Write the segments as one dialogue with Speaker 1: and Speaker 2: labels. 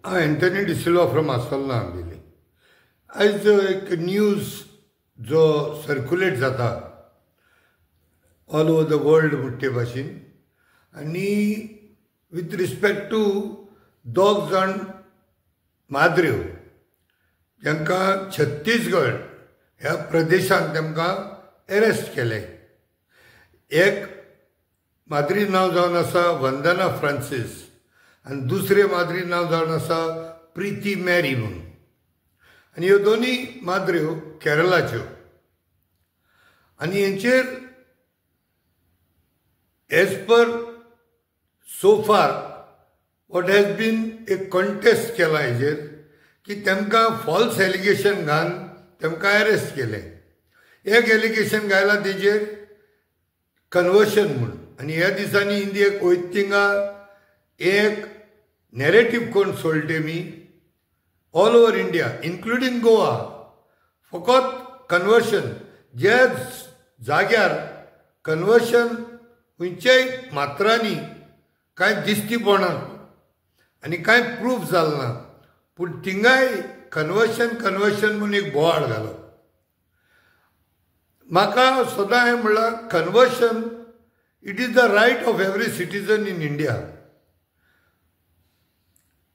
Speaker 1: हांव Anthony D'Silva from आसोल्ला Ambelim. आयज एक न्यूज जो सर्क्युलेट जाता ऑल ओवर the world म्हणटे भाशेन आनी विथ रिस्पेक्ट टू दोग जाण माद्र्यो तांकां छत्तीसगड ह्या प्रदेशांत तांकां एरेस्ट केले. एक माद्री नांव जावन आसा वंदना फ्रांसीस आनी दुसरे माद्री नांव जावन आसा प्रिती मॅरी म्हणून. आनी ह्यो दोनूय माद्र्यो केरळाच्यो आनी हेंचेर as per so far what has been एक कॉन्टेस्ट केला हेजेर की तांकां फॉल्स एलिगेशन घालून तांकां एरेस्ट केलें. एक एलिगेशन घायलां तेजेर कन्वर्शन म्हूण. आनी ह्या दिसांनी इंडियेक वयता थिंगा एक नॅरेटीव कोण सोडटे मी all over India including Goa फकत कन्वर्शन ज्या जाग्यार कन्वर्शन खंयच्याय मात्रांनी कांय दिश्टी पडना आनी कांय प्रूफ जालें ना पूण थिंगाय कन्वर्शन कन्वर्शन म्हूण एक बोवाळ घालो. म्हाका सदां हें म्हणलां conversion it is the right of every citizen in India.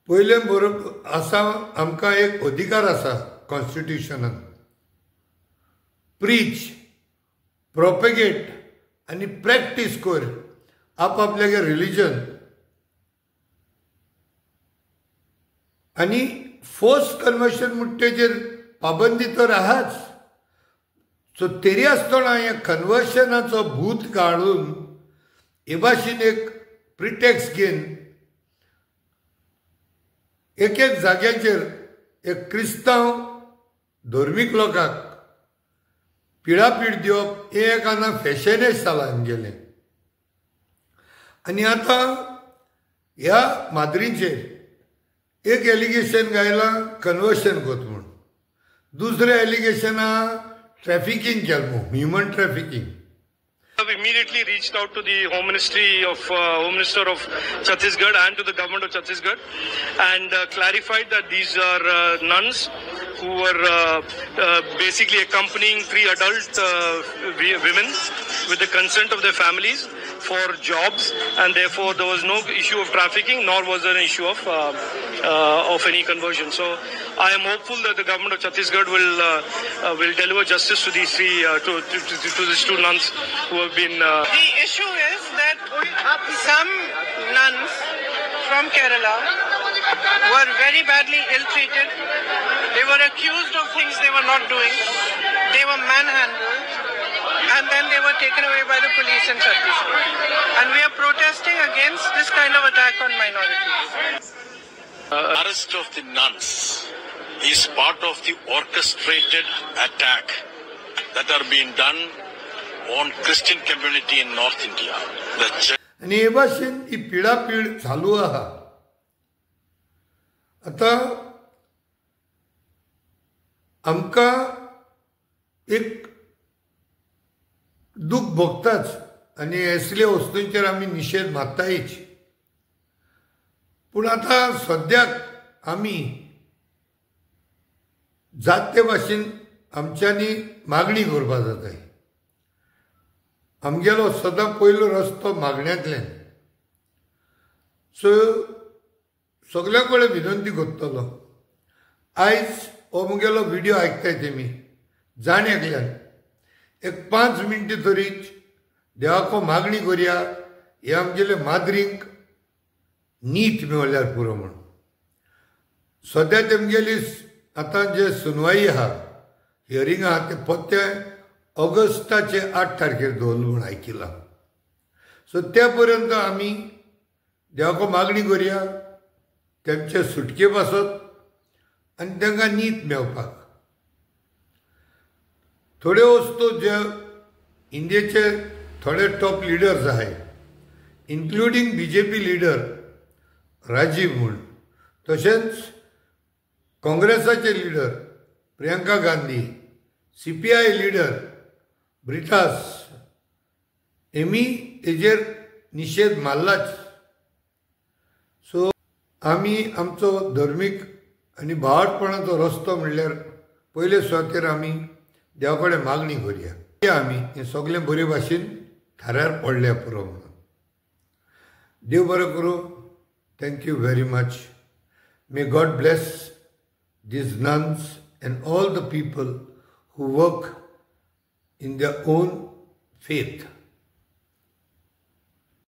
Speaker 1: पयलें बरोबर आसा आमकां एक अधिकार आसा कॉन्स्टिट्युशनान प्रीच प्रोपेगेट आनी प्रॅक्टीस कर आपआपल्यागे रिलिजन आनी फोर्स कन्वर्शन म्हणटा तेजेर पाबंदी तर आहाच. सो तरी आसतना ह्या कन्वर्शनाचो भूत काडून हे भाशेन एक प्रिटेक्स घेवन एक एक जाग्याचेर एक क्रिस्तांव धर्मीक लोकांक पिडापीड दिवप हें एक आतां फॅशनच जालां आमगेलें. आनी आतां ह्या माद्रींचेर एक एलिगेशन घायलां कन्वर्शन कोत म्हूण, दुसरें एलिगेशन आहा ट्रॅफिकींग केलें म्हूण, human trafficking.
Speaker 2: Have immediately reached out to the Home Ministry of Home Minister of Chhattisgarh and to the government of Chhattisgarh and clarified that these are nuns who were basically accompanying three adult women with the consent of their families for jobs, and therefore there was no issue of trafficking nor was there an issue of any conversion. So I am hopeful that the government of Chhattisgarh will deliver justice to these three to these two nuns who have been.
Speaker 3: The issue is that some nuns from Kerala were very badly ill-treated. They were accused of things they were not doing. They were manhandled, and then they were taken away by the police in Chhattisgarh. And we are protesting against this kind of attack on minorities.
Speaker 4: Arrest of the nuns is part of the orchestrated attack that are being done on Christian community in North India. The
Speaker 1: आनी हे भाशेन ही पिडापीड चालू आहा. आतां आमकां एक दूख भोगताच आनी असल्या वस्तूंचेर आमी निशेध मारतायच. पूण आतां सद्याक आमी जात ते भाशेन आमच्यांनी मागणी करपाक जाताय. आमगेलो सदां पयलो रस्तो मागण्यांतल्यान. सो सगल्या कडेन विनंती करतलो आयज हो म्हगेलो व्हिडियो आयकताय तेमी जाण एकल्यान एक 5 मिनटां तरी देवाको मागणी करया हे आमगेले माद्रींक नीत मेळल्यार पुरो म्हूण. सद्या तेमगेली आतां जे सुनवाई आहा हियरींग आहा तें पत्ते ऑगस्टाचे 8 तारखेर दवरलें म्हूण आयकिलां. सो त्या पर्यंत आमी देवाको मागणी करया तेमचे सुटके पासत आनी तांकां नीत मेळपाक. थोड्यो वस्तू जे इंडियेचे थोडे टॉप लिडर्स आहाय including B J P leader Rajiv म्हूण, तशेंच काँग्रेसाचे leader Priyanka Gandhi, C P I leader Brittas हेमी तेजेर निशेध मारलाच. सो आमी आमचो धर्मीक आनी भावार्थपणाचो रस्तो म्हणल्यार पयले सुवातेर आमी देवा कडेन मागणी करुया. आमी हें सगळें बरे भाशेन थाऱ्यार पडल्या पुरो म्हणून. देव बरो करूं. Thank you very much. May God bless these nuns and all the people who work in their own faith.